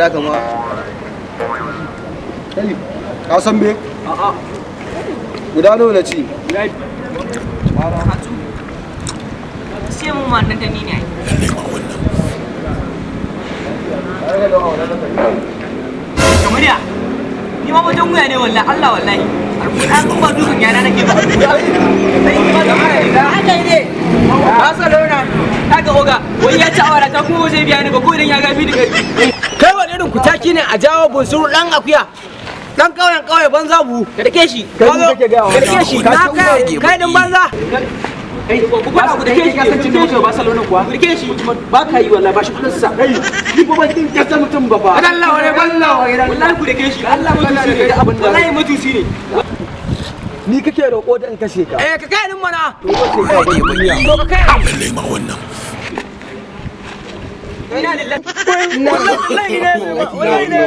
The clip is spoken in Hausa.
da haka ma. Kai, ka san me? A'a. Guda nawa na ci? Sai mun ma dan ni ne. Kamar ya ni ma wajen wuya ne wallahi, Allah wallahi. Alƙur'an ba dukan yana nake ba. Sai ki ba da mara haka ne. Barcelona kaga oga wai ya ci awara ta kuma zai biya ni ba ko idan ya gafi ni karfi. Kai wani irin kutaki ne a jawo bunsuru dan akuya dan kauyen kauye banza bu. Ka dake shi. Ka dake shi na kai kai din banza. Kai ku fada ku dake shi. Ka san cin da muka Barcelona kuwa? Ku dake shi. Ba ka yi wallahi, ba shi kudin sa. Ni ba ban din kasa mutum ba fa. Allah wani banza. Wallahi ku dake shi. Allah mutusi ne. Wallahi mutusi ne. Ni kake roƙo da in kashe ka? Eh, ka kai din mana. To ka kai. To ka kai. Lallai ma wannan. Ina lillahi. Wallahi ne wallahi ne.